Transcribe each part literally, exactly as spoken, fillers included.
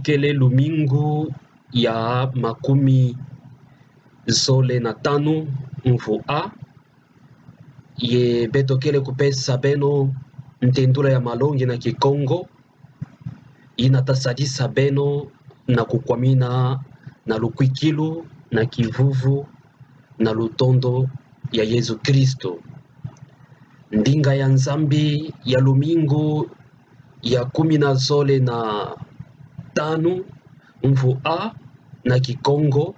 kele lumingu ya makumi zole na tanu mvu A, ye beto kele kupesa beno ntendula ya malongi na Kikongo, ina tasadisa beno na kukwamina na lukwikilu na kivuvu na lutondo ya Yezu Kristo. Ndinga ya Nzambi ya lumingu ya kumi na zole na tanu mvu A na Kikongo,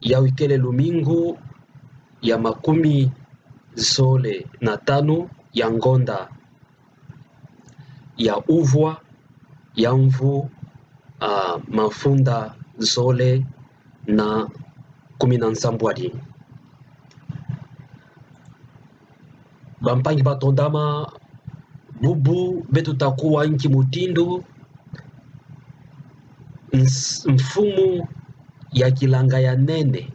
yayi kele lumingu ya makumi zole na tanu ya ngonda ya uvwa ya mvu, ah, mafunda zole na kumi na nsambwadi. Bampangi batondama, bubu beto takuwa nki mutindu ns-, mfumu ya kilanga ya nene.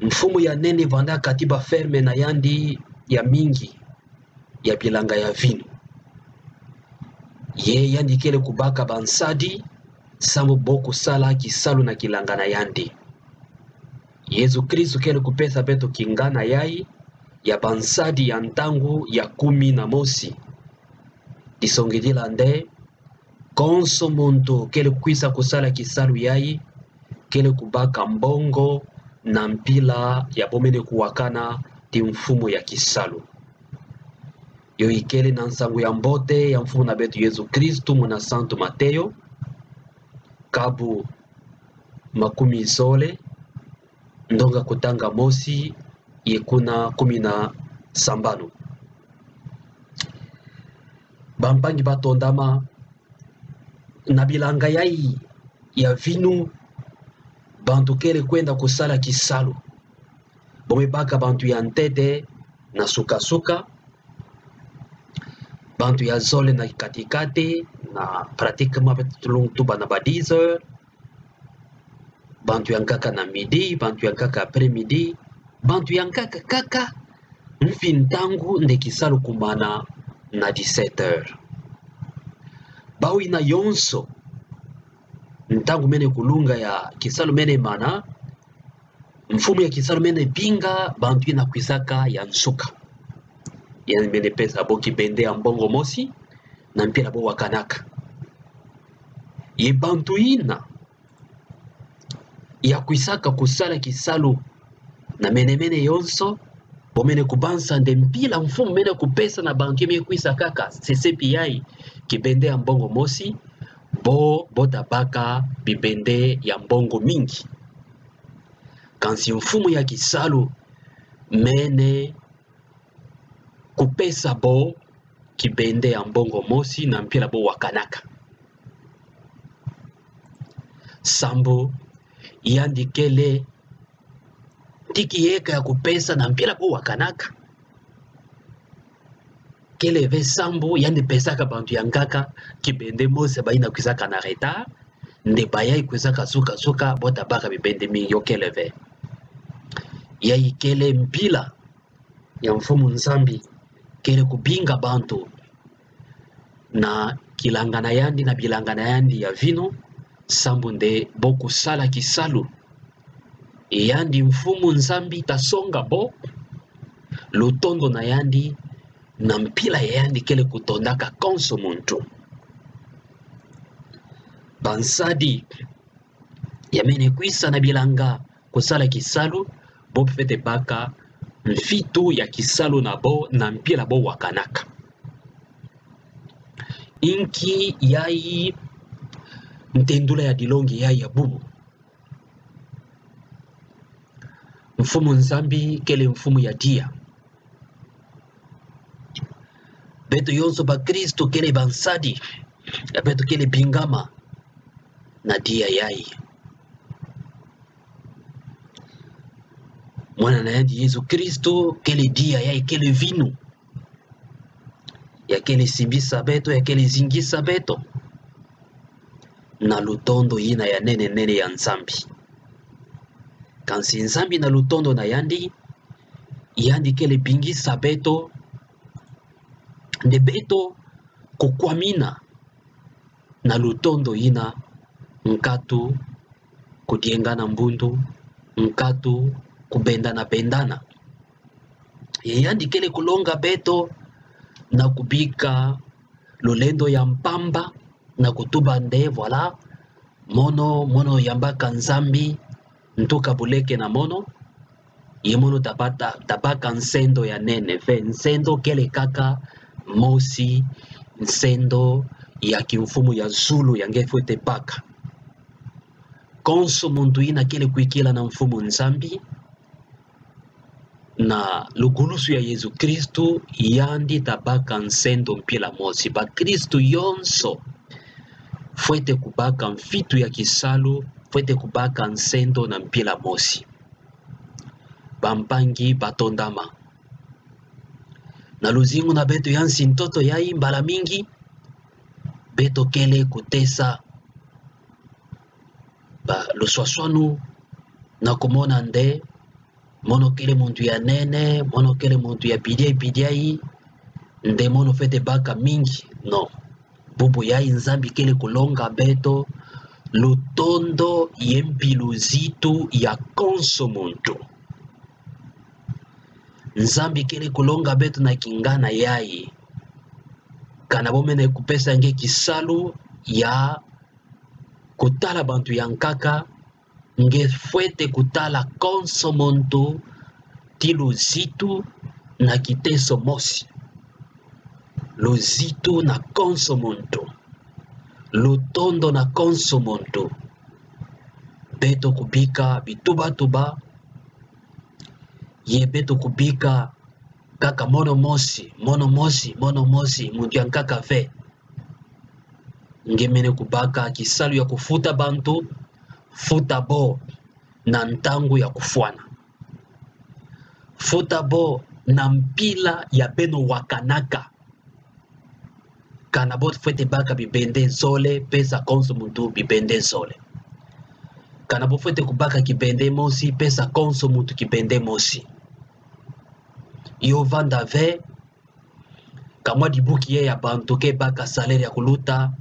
Mfumu ya nene vandaka ti ba ferme na yandi ya mingi ya bilanga ya vinu. Ye yandi kele kubaka bansadi sambu bo kusala kisalu na kilanga na yandi. Yezu Kristo kele kupesa beto kingana yayi ya bansadi ya ntangu ya kumi na mosi. Disongidila nde, konso muntu kele kukwisa kusala kisalu yayi, kele kubaka mbongo na mpila ya bomene kuwakana ti mfumu ya kisalu. Yo ikele na Nsangu ya Mbote ya Mfumu na beto Yezu Kristu muna Santu Mateo, kabu makumi zole, ndonga kutanga mosi ye kuna kumi na sambanu. Bampangi batondama, na bilanga yayi ya vinu, bantu kele kwenda kusala kisalu. Bo me baka bantu ya ntete na suka-suka, bantu ya zole na kati-kati, na pratiquement beto tulungu tuba na ba dix heures, bantu ya nkaka na midi, bantu ya nkaka après-midi, bantu ya nkaka kaka mfi ntangu nde kisalu kumana na dix-sept heures. Bau ina yonso, ntangu mene kulunga ya kisalu mene mana, mfumu ya kisalu mene binga bantu ina kwisaka ya nsuka. Yandi mene pesa bo kibende ya mbongo mosi na mpila bo wakanaka. Ye bantu ina ya kwisaka kusala kisalu na mene-mene yonso, bo mene kubanza nde mpila mfumu mene kupesa na bantu ya me kwisa kaka sesepi yayi kibende ya mbongo mosi, bo, bo tabaka bibende ya mbongo mingi. Kansi mfumu ya kisalu mene kupesa bo kibende ya mbongo mosi na mpila bo wakanaka. Sambu yandi kele ti kiyeka ya kupesa na mpila bo wakanaka. Kele ve sambu yandi pesaka bantu ya nkaka kibende mosi, bayi ina kwisaka na retard, nde bayayi kwisaka suka-suka bo tabaka bibende mingi, yo kele ve. Yayi kele mpila ya Mfumu Nzambi kele kubinga bantu na kilanga na yandi, na bilanga na yandi ya vinu, sambu nde bo kusala kisalu. Yandi Mfumu Nzambi tasonga bo lutondo na yandi na mpila ya yandi kele kutondaka konso muntu. Bansadi ya mene kwisa na bilanga kusala kisalu, bo fwete baka mfitu ya kisalu na bo na mpila bo wakanaka. Inki yayi ntendula ya dilongi yayi ya bubu? Mfumu Nzambi kele Mfumu ya diya. Beto yonso bakristu kele bansadi, ya beto kele bingama na diya yayi. Mwana na yandi Yezu Kristu kele diya yayi, kele vinu. Ya kele simbisa beto, ya kele zingisa beto na lutondo yina ya nene nene ya Nzambi. Kansi Nzambi na lutondo na yandi, yandi kele bingisa beto nde beto kukwamina na lutondo ina, nkatu kudienga na mbundu, nkatu kubendana-bendana. Ye yandi kele kulonga beto na kubika lulendo ya mpamba, na kutuba nde, voilà, mono, mono yambaka Nzambi, ntu ka buleke na mono, ye mono tabata, tabaka nsendo ya nene. Ve, nsendo kele kaka mosi, nsendo ya kimfumu ya zulu ya nge fwete baka. Konso muntu ina kele kwikila na Mfumu Nzambi, na lugulusu ya Yezu Kristu, yandi tabaka nsendo mpila mosi. Bakristu yonso fwete kubaka mfitu ya kisalu, fwete kubaka nsendo na mpila mosi. Bampangi batondama, na luzingu na beto ya nsi-ntoto yayi, mbala mingi beto kele kutesa ba luswaswanu na kumona nde mono kele muntu ya nene, mono kele muntu ya bidiai-bidiai, nde mono fwete baka mingi. Non. Bubu yayi Nzambi kele kulonga beto lutondo ye mpi luzitu ya konso muntu. Nzambi kele kulonga beto na kingana yayi. Kana bo mene kupesa nge kisalu ya kutala bantu ya nkaka, nge fwete kutala konso muntu ti luzitu na kiteso mosi. Luzitu na konso muntu. Lutondo na konso muntu. Beto kubika bituba-tuba, ye beto kubika kaka mono mosi, mono mosi, mono mosi, muntu ya nkaka ve. Nge mene kubaka kisalu ya kufuta bantu, futa bo na ntangu ya kufwana. Futa bo na mpila ya beno wakanaka. Kana bo fwete baka bibende zole, pesa konso muntu bibende zole. Kana bo fwete kubaka kibende mosi, pesa konso muntu kibende mosi. Yo vanda ve, ka mwa dibuki ye ya bantu ke baka salaire ya kuluta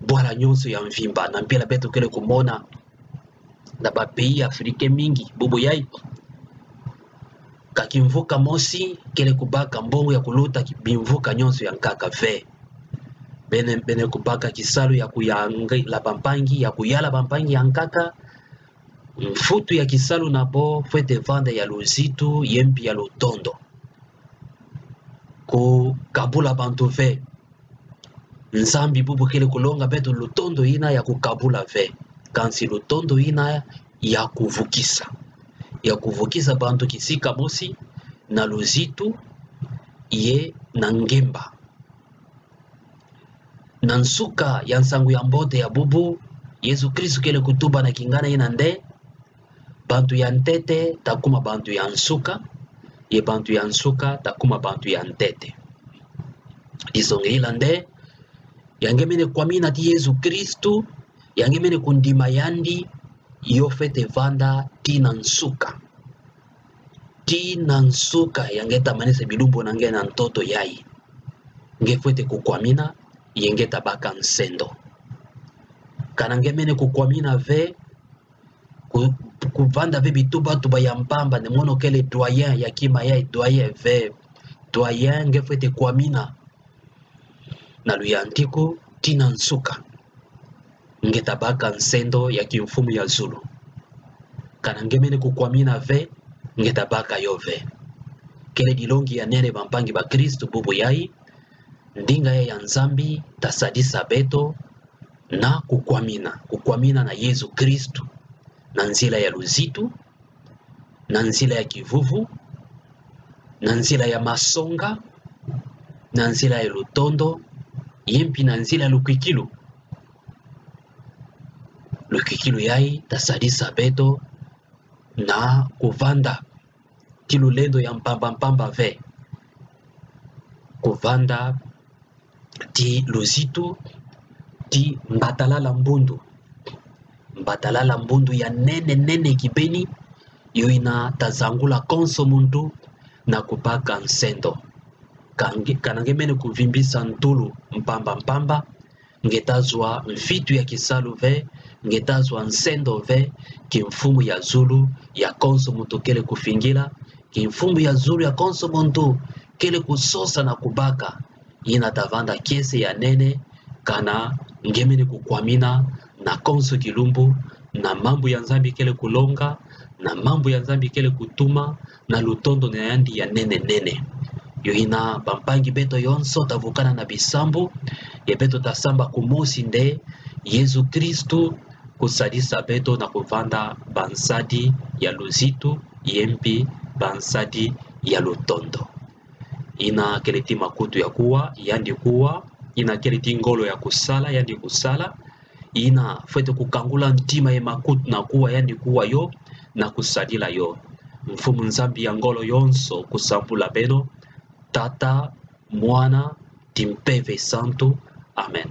bwala nyonso ya mvimba, na mpila beto kele kumona na ba pays africains mingi bubu yayi. Ka kimvuka mosi kele kubaka mbongo ya kuluta ki-, bimvuka nyonso ya nkaka ve. Bene, bene kubaka kisalu ya kuyangela bampangi, ya kuyala bampangi ya nkaka. Mfutu ya kisalu na bo fwete vanda ya luzitu, ye mpi ya lutondo. Kukabula bantu ve. Nzambi bubu kele kulonga beto lutondo ina ya kukabula ve, kansi lutondo ina ya kuvukisa. Ya kuvukisa bantu kisika mosi na luzitu ye na ngemba. Na nsuka ya nsangu ya mbote ya bubu, Yezu Kristu kele kutuba na kingana ina nde, bantu ya ntete takuma bantu ya nsuka, ye bantu ya nsuka takuma bantu ya ntete. Disongela nde, ya nge mene kwamina ti Yezu Kristu, ya nge mene kundima yandi, yo fwete vanda tii na nsuka. Tii na nsuka ya nge ta manisa bilumbu na nge na ntoto yayi. Nge fwete kukwamina, ye nge tabaka nsendo. Kana nge mene kukwamina ve, ku-, kuvanda ve bituba-tuba ya mpamba nde mono kele doyen ya kima yayi, doyen ve. Doyen, nge fwete kwamina na luyantiku tii na nsuka. Nge tabaka nsendo ya kimfumu ya zulu. Kana nge mene kukwamina ve, nge tabaka yo ve. Kele dilongi ya nene bampangi bakristu bubu yayi, ndinga ya Nzambi tasadisa beto na kukwamina, kukwamina na Yezu Kristu, na nzila ya luzitu, na nzila ya kivuvu, na nzila ya masonga, na nzila ya lutondo, ye mpi na nzila ya lukwikilu. Lukwikilu yayi tasadisa beto na kuvanda ti lulendo ya mpamba-mpamba ve. Kuvanda ti luzitu, ti mbatalala mbundu. Mbatalala mbundu ya nene-nene kibeni, yo ina tazangula konso muntu na kubaka nsendo. Ka nge-, kana nge mene kuvimbisa ntulu mpamba-mpamba, nge tazwa mfitu ya kisalu ve, nge tazwa nsendo ve, ki mfumu ya zulu ya konso muntu kele kufingila, ki mfumu ya zulu ya konso muntu kele kusosa na kubaka. Ina tavanda kiese ya nene, kana ngemene kukwamina na konso kilumbu, na mambu ya Nzambi kele kulonga, na mambu ya Nzambi kele kutuma, na lutondo na yandi ya nene nene. Yo hina bampangi beto yonso tavukana na bisambu, ye beto tasamba kumosi nde Yezu Kristu kusadisa beto na kuvanda bansadi ya luzitu, ye mpi bansadi ya lutondo. Ina kele ti makutu ya kuwa, yandi kuwa. Ina kele ti ngolo ya kusala, yandi kusala. Ina fwete kukangula ntima ye makutu na kuwa, yandi kuwa yo, na kusadila yo. Mfumu Nzambi ya ngolo yonso kusambula beno, Tata, Mwana, ti Mpeve Santu. Amen.